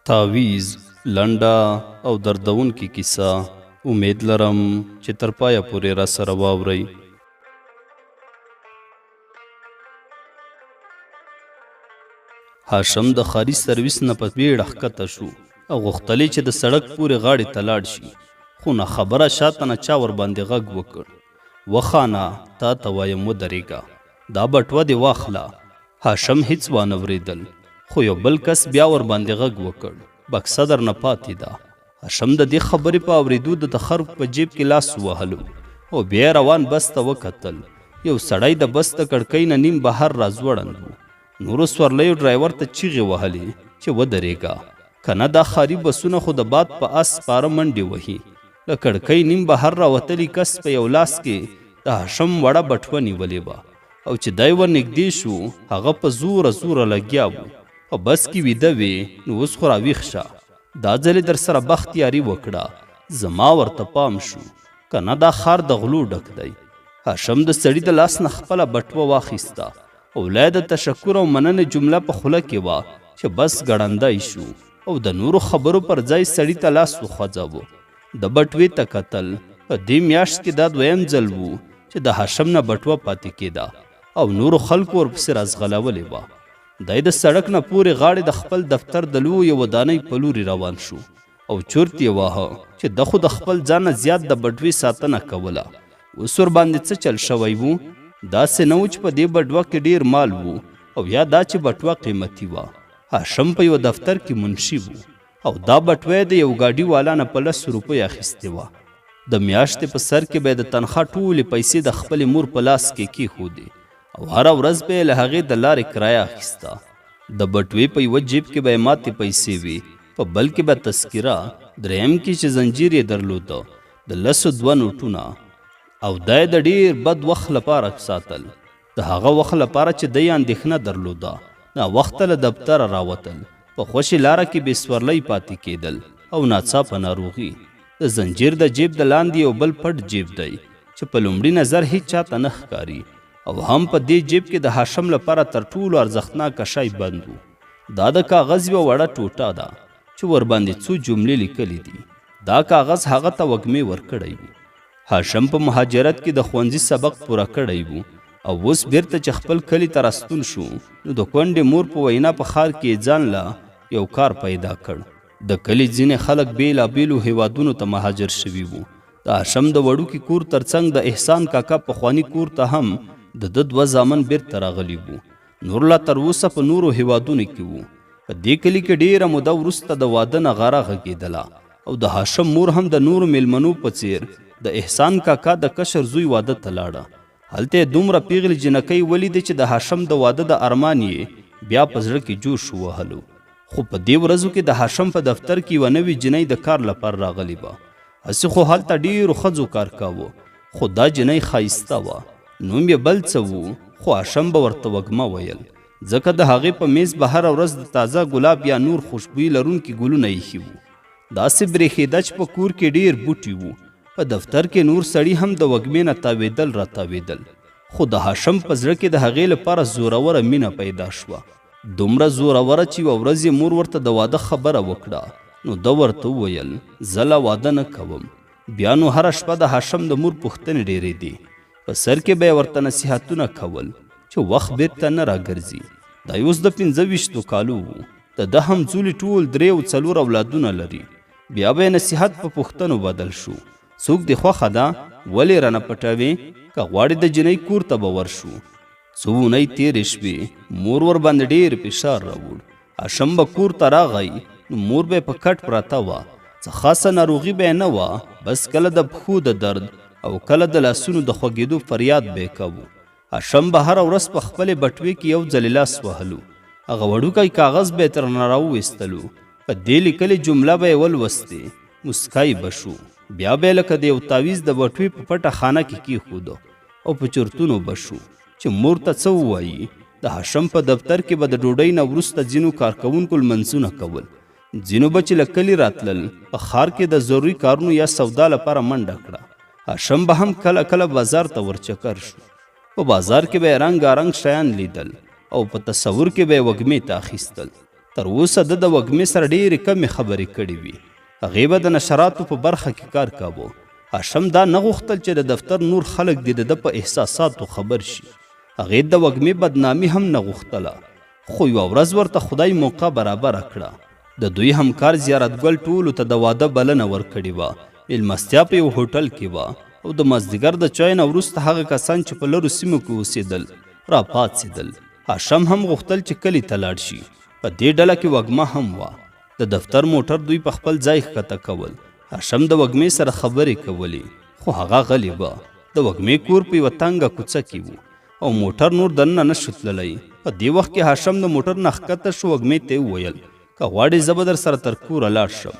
تاویز، لنډه او دردونکې کیسه، امید لرم چې تر پایه پورې راسره واورئ. هاشم د ښاري سرویس نه په بیړه ښکته شو او غوښتل یې چې د سړک پورې غاړې ته لاړ شي، خو ناخبره شاته نه چا ورباندې غږ وکړ، وخانه تا ته وایم ودرېږه، دا بټوه دې واخله. هاشم هیڅ وانه وریدل، خو یو بل کس بیا ورباندې غږ وکړ، بکسه درنه پاتې ده. هاشم د دې خبرې په اوریدو د تخر په جیب کې لاس ووهلو او بیا یې روان بس ته وکتل. یو سړی د بس د کړکۍ نه نیم بهر راځوړند و. نورو سورلیو ډرایور ته چیغې وهلې چې ودرېږه، که نه دا ښاري بسونه خو د باد په اس سپاره منډې وهي. له کړکۍ نیم بهر راوتلي کس په یو لاس کې د هاشم وړه بټوه نیولې وه او چې دی ورنږدې شو هغه په زوره زوره لګیا و، په بس کې ویده وې نو اوس خو راویښ شه، دا ځلې درسره بخت یاري وکړه، زما ورته پام شو، که نه دا ښار د غلو ډک دی. هاشم د سړي د لاس نه خپله بټوه واخیسته او لا یې د تشکر او مننې جمله په خوله کې وه چې بس ګړندی شو او د نورو خبرو پر ځای سړي ته لاس وخوځاوه. ده بټوې ته کتل، په دې میاشت کې دا دویم ځل و چې د هاشم نه بټوه پاتې کېده او نورو خلکو ورپسې راځغلولې وه. دی د سړک نه پورې غاړې د خپل دفتر د لویې ودانۍ په لوري روان شو او چورت یې واهه چې ده خو د خپل ځان نه زیات د بډوې ساتنه کوله، اوس ورباندې څه چل شوی و؟ داسې نه و چې په دې بډوه کې ډېر مال و او یا دا چې بټوه قیمتي وه. هاشم په یوه دفتر کې منشي و او دا بټوه یې د یو ګاډي والا نه په لسو روپیو اخیستې وه. د میاشتې په سر کې به یې د تنخوا ټولې پیسې د خپلې مور په لاس کې کېښودې او هره ورځ به یې له هغې د لارې کرایه اخیسته. د بټوې په یوه جیب کې به یې ماتې پیسې وې، په بل کې به تذکره، درېیم کې چې زنجیر یې درلوده، د لسو دوه نوټونه او دا یې د ډېر بد وخت لپاره ساتل. د هغه وخت لپاره چې ده یې اندېښنه درلوده، ناوخته له دفتره راوتل، په خوشې لاره کې بې سورلۍ پاتې کېدل او ناڅاپه ناروغي. د زنجیر د جیب د لاندې یو بل پټ جیب دی چې په لومړي نظر هیچا ته نه ښکاري او هم په دې جیب کې د هاشم لپاره تر ټولو ارزښتناکه شی بند و. دا د کاغذ یوه وړه ټوټه ده چې ورباندې څو جملې لیکلې دي. دا کاغذ هغه ته وږمې ورکړی و. هاشم په مهاجرت کې د ښوونځي سبق پوره کړی و او اوس بیرته چې خپل کلي ته راستون شو نو د کونډې مور په وینا په ښار کې یې ځان له یو کار پیدا کړ. د کلي ځینې خلک بېلابېلو هېوادونو ته مهاجر شوي وو. د هاشم د وړوکي کور تر څنګ د احسان کاکا پخواني کور ته هم د ده دوه زامن بیرته راغلي وو. نور لا تر اوسه په نورو هېوادونو کې وو. په دې کلي کې ډېره موده وروسته د واده نغاره غږېدله او د هاشم مور هم د نورو مېلمنو په څېر د احسان کاکا د کشر زوی واده ته لاړه. هلته یې دومره پېغلې جینکۍ ولیدې چې د هاشم د واده د ارمان یې بیا په زړه کې جوش ووهلو. خو په دې ورځو کې د هاشم په دفتر کې یوه نوې جینۍ د کار لپاره راغلې وه. هسې خو هلته ډېرو ښځو کار کاوه، خو دا جینۍ ښایسته وه. نوم یې بل څه و، خو هاشم به ورته وږمه ویل، ځکه د هغې په میز به هره ورځ د تازه ګلاب یا نور خوشبویي لرونکي ګلونه ایښي وو. داسې برېښېده چې په کور کې ډېر بوټي وو. په دفتر کې نور سړي هم د وږمې نه تاوېدل راتاوېدل، خو د هاشم په زړه کې د هغې لپاره زوروره مینه پیدا شوه. دومره زوروره چې یوه ورځ یې مور ورته د واده خبره وکړه، نو ده ورته وویل، زه لا واده نه کوم. بیا نو هره شپه د هاشم د مور پوښتنې ډېرېدې. په سر کې به یې ورته نصیحتونه کول چې وخت بېرته نه راګرځي. دی اوس د 25 کالو و. د ده همزولي ټول درې او څلور اولادونه لري. بیا به یې نصیحت په پوښتنو بدل شو، څوک دې خوښه ده؟ ولې رانه پټوې؟ که غواړې د جینۍ کور ته به ورشو. څو اونۍ تېرې شوې، مور ورباندې ډېر فشار راوړ. هاشم به کور ته راغی نو مور به یې په کټ پرته وه. څه خاصه ناروغي به یې نه وه، بس کله د پښو د درد او کله د لاسونو د خوږېدو فریاد به یې کاوه. هاشم به هره ورځ په خپلې بټوې کې یو ځلې لاس وهلو. هغه وړوکی کاغذ به یې ترنه راوویستلو، په دې لیکلې جمله به یې ولوستې، موسکی به شو. بیا به یې لکه د یو تاویز د بټوې په پټه خانه کې کېښوده او په چرتونو به شو چې مور ته څه ووایي. د هاشم په دفتر کې به د ډوډۍ نه وروسته ځینو کارکوونکو لمنځونه کول. ځینو به چې له کلي راتلل، په ښار کې د ضروري کارونو یا سودا لپاره منډه کړه. هاشم به هم کله کله بازار ته ورچکر شو. په بازار کې به یې رنګارنګ شیان لیدل او په تصور کې به یې وږمې ته اخیستل. تر اوسه ده د وږمې سره ډېرې کمې خبرې کړې وې. هغې به د نشراتو په برخه کې کار کاوه. هاشم دا نه غوښتل چې د دفتر نور خلک دې د ده په احساساتو خبر شي. هغې د وږمې بدنامي هم نه غوښتله. خو یوه ورځ ورته خدای موقع برابره کړه. د دوی همکار زیارت ګل ټولو ته د واده بلنه ورکړې وه. میلمستیا په یو هوټل کې وه او د مازدیګر د چای نه وروسته هغه کسان چې په لرو سیمو کې اوسېدل راپاڅېدل. هاشم هم غوښتل چې کلي ته لاړ شي. په دې ډله کې وږمه هم وه. د دفتر موټر دوی په خپل ځای ښکته کول. هاشم د وږمې سره خبرې کولې، خو هغه غلې وه. د وږمې کور په یوه تنګه کوڅه کې و او موټر نور دننه نه شو تللی. په دې وخت کې هاشم د موټر نه ښکته شو، وږمې ته یې وویل، که غواړې زه به درسره تر کوره لاړ شم.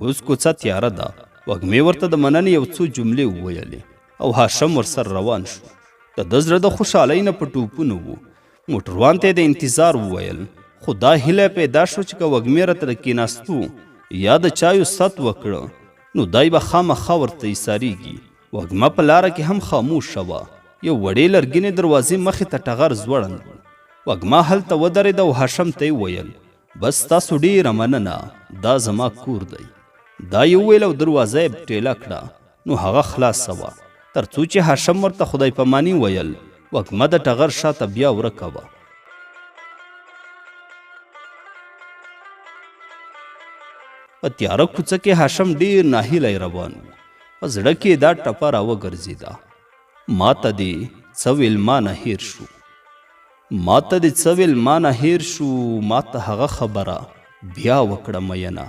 اوس کوڅه تیاره ده. وږمې ورته د مننې یو څو جملې وویلې او هاشم ورسره روان شو. د ده زړه د خوشحالۍ نه په ټوپونو و. موټروان ته یې د انتظار وویل، خو دا هیله یې پیدا شوه چې که وږمې راته د کیناستو یا د چایو ست وکړ نو دی به خامخا ورته ایسارېږي. وږمه په لاره کې هم خاموشه وه. یو وړې لرګینې دروازې مخې ته ټغر ځوړند و. وږمه هلته ودرېده او هاشم ته یې وویل، بس ستاسو ډېره مننه، دا زما کور دی. دا یې وویل او دروازه یې ټېله کړه نو هغه خلاصه وه. تر څو چې هاشم ورته خدای پاماني ویل، وږمه د ټغر شاته بیا ورکه وه. په تیاره کوڅه کې هاشم ډېر ناهیلی روان و. په زړه کې یې دا ټپه راوګرځېده، ماته دې څه ویل مانه هېر شو، ماته دې څه ویل مانه هېر شو، ماته هغه خبره بیا وکړه مینه.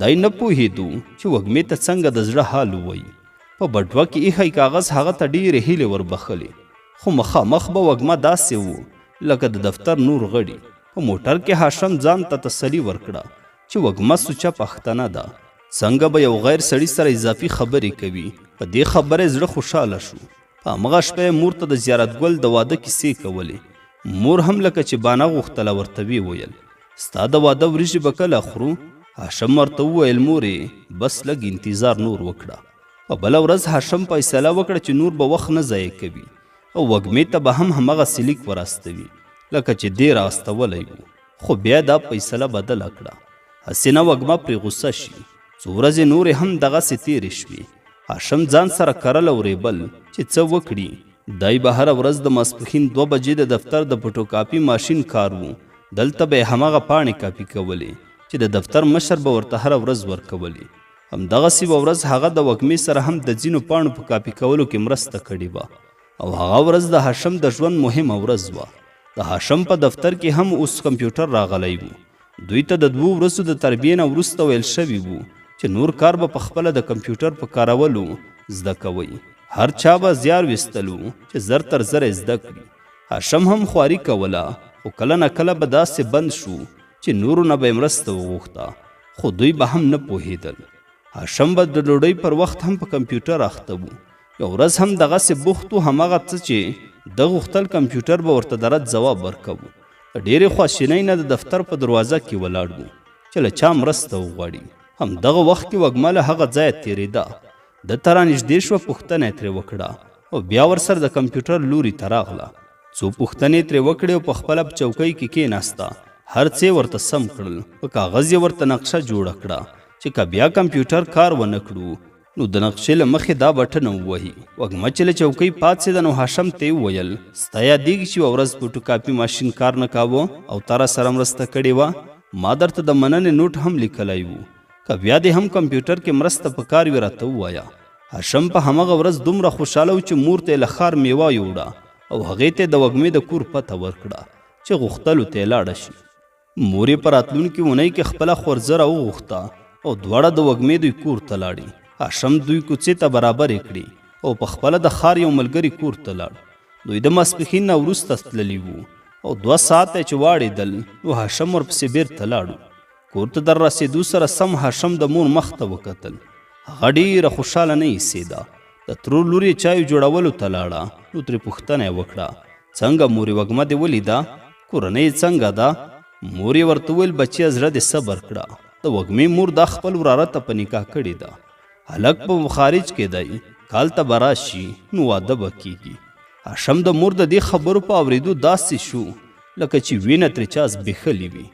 دی نه پوهېدو چې وږمې ته څنګه د زړه حال ووایي. په بټوه کې ایښی کاغذ هغه ته ډېرې هیلې وربخښلې، خو مخامخ به وږمه داسې و لکه د دفتر نور غړي. په موټر کې هاشم ځان ته تسلي ورکړه چې وږمه سوچه پښتنه ده، څنګه به یو غیر سړي سره اضافي خبرې کوي. په دې خبره یې زړه خوشحاله شو. په همغه شپه یې مور ته د زیارت ګل د واده کیسې کولې. مور هم لکه چې بانه غوښتله ورته ویې ویل، ستا د واده وریژې به کله خورو؟ هاشم ورته وویل، مورې بس لږ انتظار نور وکړه. په بله ورځ هاشم فیصله وکړه چې نور به وخت نه ضایع کوي او وږمې ته به هم همغسې لیک وراستوي لکه چې دې رااستولی و. خو بیا دا فیصله بدله کړه، هسې نه وږمه پرې غوسه شي. څو ورځې نورې هم دغسې تېرې شوې. هاشم ځان سره کرل او ریبل چې څه وکړي. دی به هره ورځ د ماسپښین 2 بجې د دفتر د فوټوکاپي ماشین کار و، دلته به یې هماغه پاڼې کاپي کولې چې د دفتر مشر به ورته هره ورځ ورکولې. همدغسې یوه ورځ هغه د وږمې سره هم د ځینو پاڼو په کاپي کولو کې مرسته کړې وه او هغه ورځ د هاشم د ژوند مهمه ورځ وه. د هاشم په دفتر کې هم اوس کمپیوټر راغلی و. دوی ته د 2 ورځو د تربیې نه وروسته ویل شوي وو چې نور کار به په خپله د کمپیوټر په کارولو زده کوئ. هر چا به زیار ویستلو چې زر تر زره یې زده کړي. هاشم هم خواري کوله، خو کله نا کله به داسې بند شو چې نورو نه به یې مرسته وغوښته، خو دوی به هم نه پوهېدل. هاشم به د ډوډۍ پر وخت هم په کمپیوټر اخته و. یو ورځ هم دغسې بوخت و، هماغه څه چې ده غوښتل کمپیوټر به ورته د رد ځواب ورکاوه. د ډېرې خواشینۍ نه د دفتر په دروازه کې ولاړ و چې له چا مرسته وغواړي. همدغه وخت کې وږمه له هغه ځایه تېرېده. ده ته رانږدې شوه، پوښتنه یې ترې وکړه او بیا ورسره د کمپیوټر لوري ته راغله. څو پوښتنې یې ترې وکړې او په خپله په چوکۍ کې کېناسته. هر څه یې ورته سم کړل، په کاغذ یې ورته نقشه جوړه کړه چې که بیا کمپیوټر کار ونه کړو نو د نقشې له مخې دا بټنه ووهي. وږمه چې له چوکۍ پاڅېده نو هاشم ته یې وویل، ستا یادېږي چې یوه ورځ فوټوکاپي ماشین کار نه کاوه او تا راسره مرسته کړې وه؟ ما درته د مننې نوټ هم لیکلی و. که بیا دې هم کمپیوټر کې مرسته په کار وي راته ووایه. هاشم په همغه ورځ دومره خوشحاله و چې مور ته یې له ښار میوه یوړه او هغې ته یې د وږمې د کور پته ورکړه چې غوښتلو ته یې لاړه شي. مور یې په راتلونکې اونۍ کې خپله خورزه راوغوښته او دواړه د وږمې دوی کور ته لاړې. هاشم دوی کوڅې ته برابرې کړې او په خپله د ښار یو ملګري کور ته لاړ. دوی د ماسپښین نه وروسته تللي وو او 2 ساعته چې واړېدل نو هاشم ورپسې بېرته لاړو. کور ته در رسېدو سره سم هاشم د مور مخ ته وکتل. هغه ډېره خوشحاله نه ایسېده. د ترور لور یې چایو جوړولو ته لاړه نو ترې پوښتنه یې وکړه، څنګه مورې وږمه دې ولیده؟ کورنۍ یې څنګه ده؟ مور یې ورته وویل، بچیه زړه دې صبر کړه، د وږمې مور دا خپل وراره ته په نکاح کړې ده، هلک په خارج کې دی، کال ته به راشي نو واده به کیږي. هاشم د مور د دې خبرو په اورېدو داسې شو لکه چې وینه ترې چا زبېښلې وي.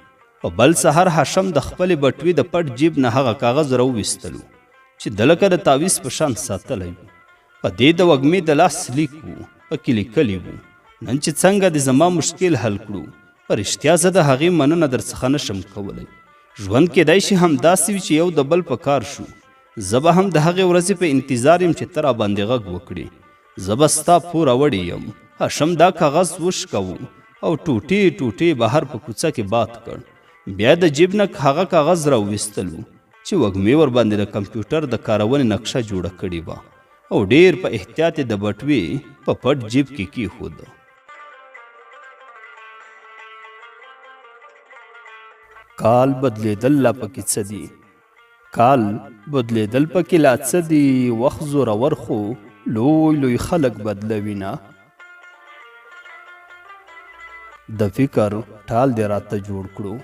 په بل سهار هاشم د خپلې بټوې د پټ جیب نه هغه کاغذ راوویستلو چې ده لکه د تعویذ په شان ساتلی و. په دې د وږمې د لاس لیک و، پکې لیکلي وو، نن چې څنګه دې زما مشکل حل کړو، په رښتیا زه د هغې مننه درڅخه نه شم کولی. ژوند کېدای شي همداسې وي چې یو د بل په کار شو. زه به هم د هغې ورځې په انتظار یم چې ته راباندې غږ وکړې. زه به ستا پوروړې یم. هاشم دا کاغذ وشکاوه او ټوټې ټوټې بهر په کوڅه کې باد کړ. بیا د جیب نه هغه کاغذ راوویستلو چې وږمې ورباندې د کمپیوټر د کارونې نقشه جوړه کړې وه او ډېر په احتیاط یې د بټوې په پټ جیب کې کېښود. کال بدلېدل لا پکې څه دي؟ کال بدلېدل پکې لا څه دي؟ وخت زورور خو لوی لوی خلک بدلوي نه. د فکر ټال دې راته جوړ کړو،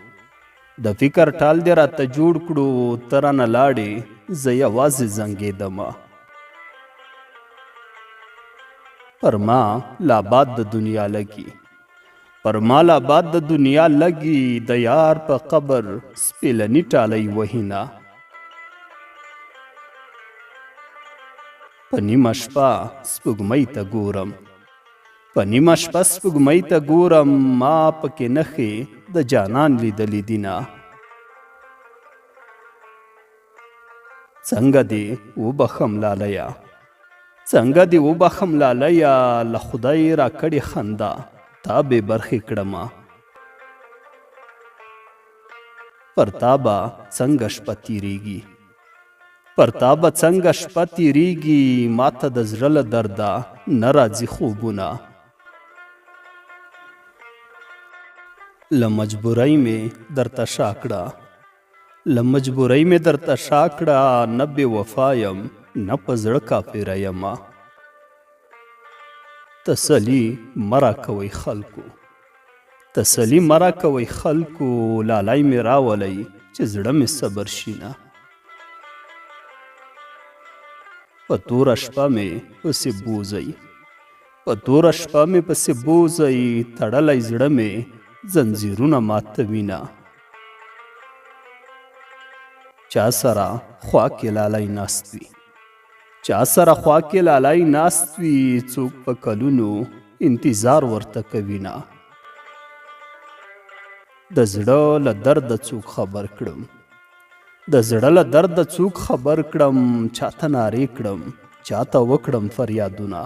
د فکر ټال دې راته جوړ کړو، ته رانه لاړې زه یوازې زنګېدمه. پر ما لا باد د دنیا لګي، پر ما لا باد د دنیا لګي، د یار په قبر سپیلني ټالۍ وهینه. په نیمه شپه سپوږمۍ ته ګورم، په نیمه شپه سپوږمۍ ته ګورم، ما پکې نښې د جانان لیدلې دینه. څنګه دې وبخم لالیه، څنګه دې وبخم لالیه، له خدای راکړې خندا تا بې برخې کړمه. پر تا به څنګه شپه تیریږي، پر تا به څنګه شپه تیریږي، ماته د زړه له درده نه راځي خوبونه. له مجبورۍ مې درته شا کړه، له مجبورۍ مې درته شا کړه، نه بې وفا یم نه په زړه کافره یمه. تسلي مه راکوئ خلکو، تسلي مه راکوئ خلکو، لالی مې راولئ چې زړه مې صبر شینه. په توره شپه مې پسې بوځئ، په توره شپه مې پسې بوځئ، تړلی زړه مې ځنځیرونه ماتوینه. چا سره خوا کې لالی ناست وي، چا سره خوا کې لالی ناست وي، څوک په کلونو انتظار ورته کوینه. د زړه له درده څوک خبر کړم، د زړه له درده څوک خبر کړم، چاته نارې کړم، چاته وکړم فریادونه.